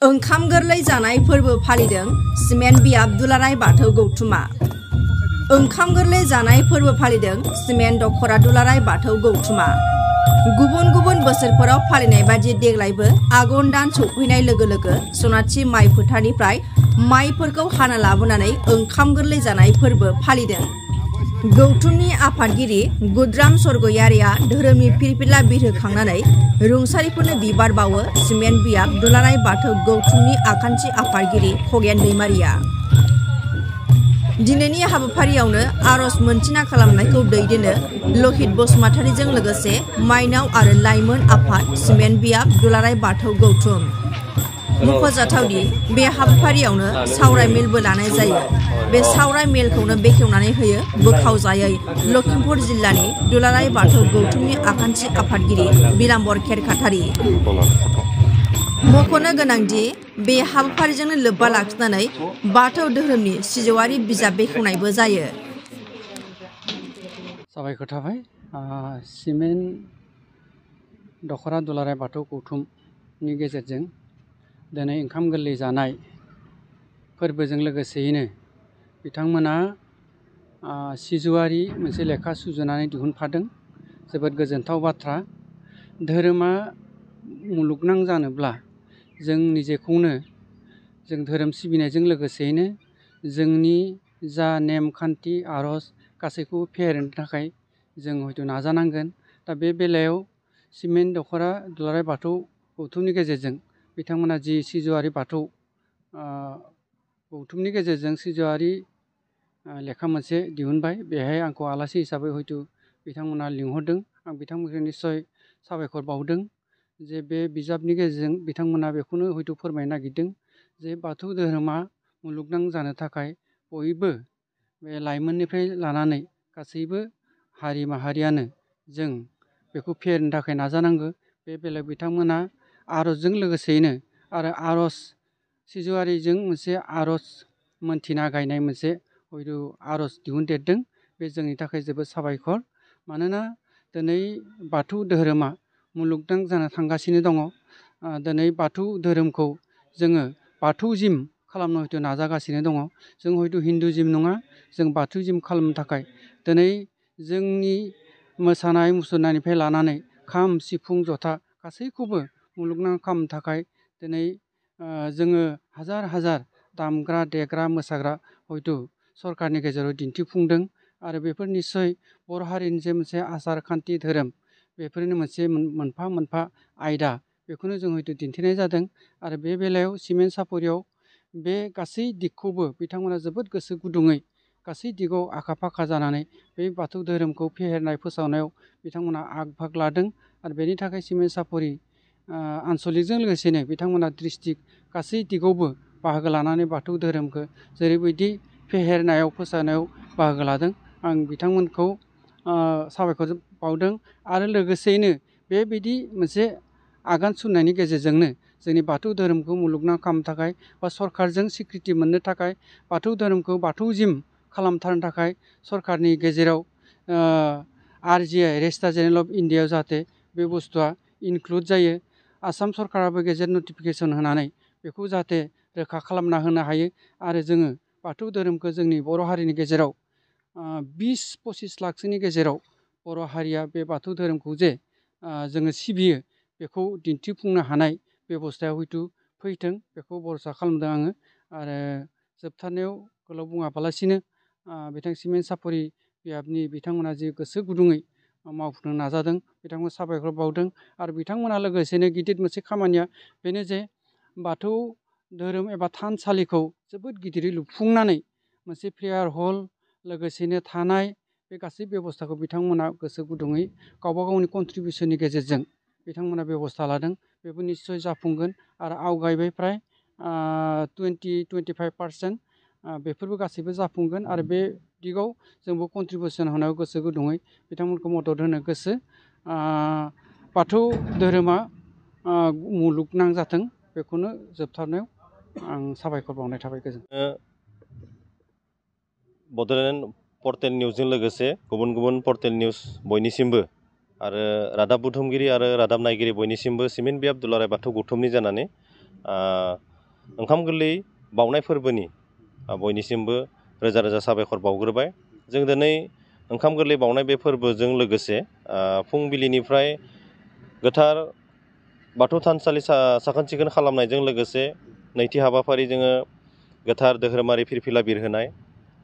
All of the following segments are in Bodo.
ओंखाम गोरलै जानाय फोरबो फालिदों सिमेन्ट बियाब दुलाराय बाथौ गौथुमा। ओंखाम गोरलै जानाय फोरबो फालिदों सिमेन्ट दखरा दुलाराय बाथौ गौथुमा। गुबुन गुबुन बोसोरफोराव फालिनाय बादि देग्लायबो आघन दान सौफैनाय लोगो लोगो सनाथि माइ फोथारनिफ्राय माइफोरखौ हाना लाबोनानै ओंखाम गोरलै जानाय फोरबो फालिदों। गौथुमनि आफादगिरि गुद्राम सरगयारिया धोरोमनि फिरफिला बिरहोखांनानै रुंसारिफोरनो बिबार बावो सिमेन्ट बियाब दुलाराय बाथौ गौथुमनि आखान्थि आफादगिरि खगेन दैमारिया। दिनैनि हाबाफारियावनो आरज मोनथिना खालामनायखौ दैदेनो लहित बसुमतारीजों लोगोसे माइनाव आरो लाइमोन आफाद सिमेन्ट बियाब दुलाराय बाथौ गौथुम। मख'जाथावदि बे हाबाफारियावनो सावराय मेलबो लानाय जायो। बे सावराय मेलखौनो बेखेवनानै होयो बोखावजायै लखिमपुर जिल्लानि दुलाराय बाथौ गौथुमनि आखान्थि आफादगिरि बिलाम्बर खेरखातारि। मख'नो गोनांदि बे हाबाफारिजोंनो लोब्बा लाखिनानै बाथौ धोरोमनि सिजौआरि बिजाब बेखेवनायबो जायो। साबायखर थाबाय। सिमेन्ट दखरा दुलाराय बाथौ गौथुमनि गेजेरजों दिनै ओंखाम गोरलै जानाय फोरबोजों लोगोसेयैनो बिथांमोना सिजौआरि मोनसे लेखा सुजुनानै दिहुनफादों। जोबोद गोजोनथाव बाथ्रा। धोरोमा मुलुगनां जानोब्ला जों निजेखौनो जों धोरोम सिबिनायजों लोगोसेयैनो जोंनि जा नेमखान्थि आरज गासैखौबो फेहेरनो थाखाय जों हयथ' नाजानांगोन। दा बे बेलायाव सिमेन्ट दखरा दुलाराय बाथौ गौथुमनि गेजेरजों बिथांमोना जि सिजौआरि बाथौ गौथुमनि गेजेरजों सिजौआरि लेखा मोनसे दिहुनबाय। बेहाय आंखौ आलासि हिसाबै हयथ' बिथांमोना लिंहरदों। आं बिथांमोनखौ निस्सय साबायखर बावदों जे बे बिजाबनि गेजेरजों बिथांमोना बेखौनो हयथ' फोरमायनो नागिरदों जे बाथौ धोरोमा मुलुगनां जानो थाखाय बयबो बे लाइमोननिफ्राय लानानै गासैबो हारि माहारियानो जों बेखौ फेहेरनो थाखाय नाजानांगौ। बे बेलायाव बिथांमोना आरजजों लोगोसेयैनो आरो आरज सिजौआरिजों मोनसे आरज मोनथिना गायनाय मोनसे हयथ' आरज दिहुनदेरदों। बे जोंनि थाखाय जोबोद साबायखर। मानोना दिनै बाथौ धोरोमा मुलुगनां जानो थांगासिनो दङ। दिनै बाथौ धोरोमखौ जोङो बाथौजिम खालामनो हयथ' नाजागासिनो दङ। जों हयथ' हिन्दुजिम नङा, जों बाथौजिम खालामनो थाखाय दिनै जोंनि मोसानाय मुसुरनायनिफ्राय लानानै खाम सिफुं जथा गासैखौबो मुलुगनां खालामनो थाखाय दिनै जोङो हाजार हाजार दामग्रा देग्रा मोसाग्रा हयथ' सरकारनि गेजेराव दिन्थिफुंदों। आरो बेफोर निस्सय बर' हारिनि जे मोनसे आसार खान्थि धोरोम बेफोरनो मोनसे मोनफा मोनफा आयदा, बेखौनो जों हयथ' दिन्थिनाय जादों। आरो बे बेलायाव सिमेन्ट सापरियाव बे गासै दिगखौबो बिथांमोना जोबोद गोसो गुदुङै गासै दिगाव आखा फाखा जानानै बे बाथौ धोरोमखौ फेहेरनाय फोसावनायाव बिथांमोना आग भाग लादों। आरो बेनि थाखाय सिमेन्ट सापरि आन्सलिकजों लोगोसेनो बिथांमोना डिस्ट्रिक्ट गासै दिगावबो बाहागो लानानै बाथौ धोरोमखौ जेरैबायदि फेहेरनायाव फोसावनायाव बाहागो लादों। आं बिथांमोनखौ साबायखर बावदों। आरो लोगोसेयैनो बेबायदि मोनसे आगान सुरनायनि गेजेरजोंनो जोंनि बाथौ धोरोमखौ मुलुगनां खालामनो थाखाय बा सरकारजों स्वीकृति मोननो थाखाय बाथौ धोरोमखौ बाथौजिम खालामथारनो थाखाय सरकारनि गेजेराव RGI रेजिस्टार जेनेरेल अफ इन्डियायाव जाहाथे बे बुस्थुआ इनक्लुड जायो। आसाम सरकाराबो गेजेट नटिफिकेसन होनानै बेखौ जाहाथे रोखा खालामना होनो हायो। आरो जोङो बाथौ धोरोमखौ जोंनि बर' हारिनि गेजेराव 20-25 लाखसोनि गेजेराव बर' हारिया बे बाथौ धोरोमखौ जे जोङो सिबियो बेखौ दिन्थिफुंनो हानाय बेबस्थाया हयथ' फैथों, बेखौ भरसा खालामदों आङो। आरो जोबथारनायाव गोलाव बुङाबालासिनो बिथां सिमेन्ट सापरि बियाबनि बिथांमोना जि गोसो गुदुङै मावफुंनो नाजादों बिथांमोन साबायखर बावदों। आरो बिथांमोनहा लोगोसेनो गिदिर मोनसे खामानिया बेनो जे बाथौ धोरोम एबा थानसालिखौ जोबोद गिदिरै लुफुंनानै मोनसे प्रेयार हल लोगोसेनो थानाय बे गासै बेबस्थाखौ बिथांमोना गोसो गुदुङै गावबा गावनि कन्ट्रिबिउसननि गेजेरजों बिथांमोना बेबस्था लादों। बेबो निस्सय जाफुंगोन। आरो आवगायबाय फ्राय 20-25% बेफोरबो गासैबो जाफुंगोन। आरो बे दिगाव जोंबो कन्ट्रिबिउसन होनायाव गोसो गुदुङै बिथांमोनखौ मदद होनो गोसो। बाथौ धोरोमा मुलुगनां जाथों, बेखौनो जोबथारनायाव आं साबायखर बावनाय थाबाय। गोजोन्थों। बड'लेण्ड पर्टेल निउसजों लोगोसे गुबुन गुबुन पर्टेल निउस बयनिसिमबो आरो रादाब बुथुमगिरि आरो रादाब नायगिरि बयनिसिमबो सिमेन्ट बियाब दुलाराय बाथौ गौथुमनि जानानै ओंखाम गोरलै बाउनाय फोरबोनि बयनिसिमबो रोजा रोजा साबायखर बावग्रोबाय। जों दिनै ओंखाम गोरलै बाउनाय बे फोरबोजों लोगोसे फुंबिलिनिफ्राय गोथार बाथौ थानसालि साखोन सिखोन खालामनायजों लोगोसे नैथि हाबाफारि जोङो गोथार धोरोमारि फिरफिला बिरहोनाय,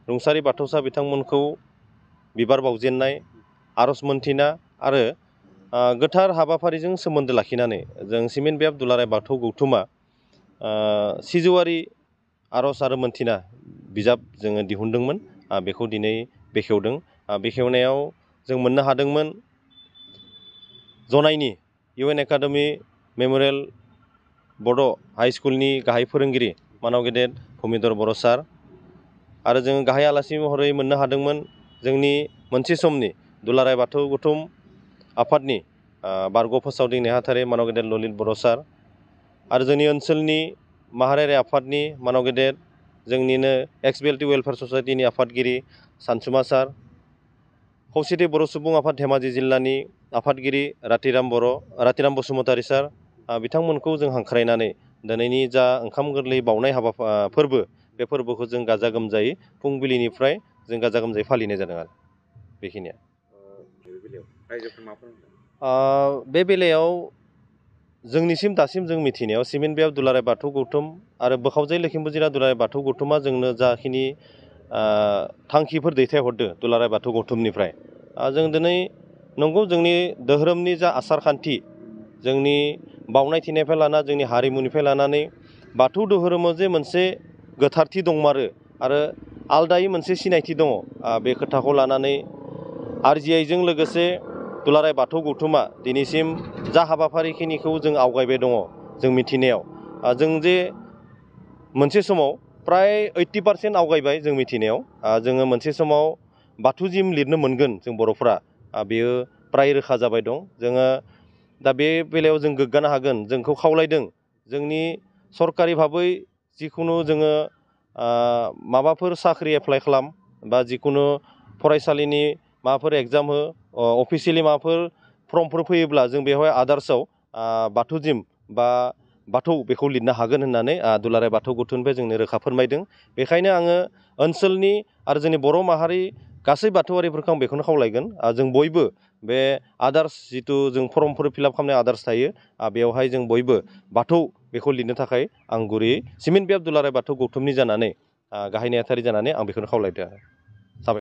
रुंसारि बाथौसा बिथांमोनखौ बिबार बावजेननाय, आर'ज मोनथिना आरो गोथार हाबाफारिजों सोमोन्दो लाखिनानै जों सिमेन्ट बियाब दुलाराय बाथौ गौथुमा सिजौआरि आर'ज आरो मोनथिना बिजाब जोङो दिहुनदोंमोन। बेखौ दिनै बेखेवदों। बेखेवनायाव जों मोननो हादोंमोन जनाइनि UN एकाडेमि मेम'रियेल बड' हाइ स्कुलनि गाहाय फोरोंगिरि मानाव गेदेर भुमिधर बर' सार आरो जों गाहाय आलासि महरै मोननो हादोंमोन जोंनि मोनसे समनि दुलाराय बाथौ गौथुम आफादनि बारग' फोसावदिं नेहाथारि मानाव गेदेर ललित बर' सार आरो जोंनि ओनसोलनि माहारियारि आफादनि मानाव गेदेर जोंनिनो एक्स BLT वेलफेयार ससाइटिनि आफादगिरि सानसुमा सार, खौसेथि बर' सुबुं आफाद धेमाजि जिल्लानि आफादगिरि रातिराम बसुमतारी सार बिथांमोनखौ जों हांख्रायनानै दिनैनि जा ओंखाम गोरलै बाउनाय फोरबो बे फोरबोखौ जों गाजा गोमजायै फुंबिलिनिफ्राय जों गाजा गोमजायै फालिनाय जादों आरो बेखिनिया। बे बेलायाव जोंनिसिम दासिम जों मिथिनायाव सिमेन्ट बियाब दुलाराय बाथौ गौथुम आरो बोखावजाय लखिमपुर जिल्ला दुलाराय बाथौ गौथुमा जोंनो जाखिनि थांखिफोर दैथायहरदो दुलाराय बाथौ गौथुमनिफ्राय जों दिनै नंगौ जोंनि धोरोमनि जा आसार खान्थि जोंनि बावनाय थिनायनिफ्राय लाना जोंनि हारिमुनिफ्राय लानानै बाथौ धोरोमाव जे मोनसे गोथारथि दंमारो आरो आलदायै मोनसे सिनायथि दङ बे खोथाखौ लानानै RGIजों लोगोसे दुलाराय बाथौ गौथुमा दिनैसिम जा हाबाफारिखिनिखौ जों आवगायबाय दङ जों मिथिनायाव जों जे मोनसे समाव प्राय 80% आवगायबाय जों मिथिनायाव जोङो मोनसे समाव बाथौ जिम लिरनो मोनगोन जों बर'फ्रा बेयो प्राय रोखा जाबाय दं। जोङो दा बे बेलायाव जों गोग्गानो हागोन जोंखौ खावलायदों जोंनि सरकारि भाबै जिखुनु जोङो माबाफोर साख्रि एप्लाइ खालाम बा जिखुनु फरायसालिनि माबाफोर एग्जाम हो अफिसियेलि माबाफोर फर्मफोर फैयोब्ला जों बेवहाय आदार्सआव बाथौ जिम बा बाथौ बेखौ लिरनो हागोन होननानै दुलाराय बाथौ गौथुमनिफ्राय जोंनो रोखा फोरमायदों। बेखायनो आङो ओनसोलनि आरो जोंनि बर' माहारि गासै बाथौआरिफोरखौ आं बेखौनो खावलायगोन जों बयबो बे आदार्स जिथु जों फर्मफोर फिलआप खालामनाय आदार्स थायो बेवहाय जों बयबो बाथौ बेखौ लिरनो थाखाय आं गुरैयै सिमेन्ट बियाब दुलाराय बाथौ गौथुमनि जानानै गाहाय नेहाथारि जानानै आं बेखौनो खावलायदों।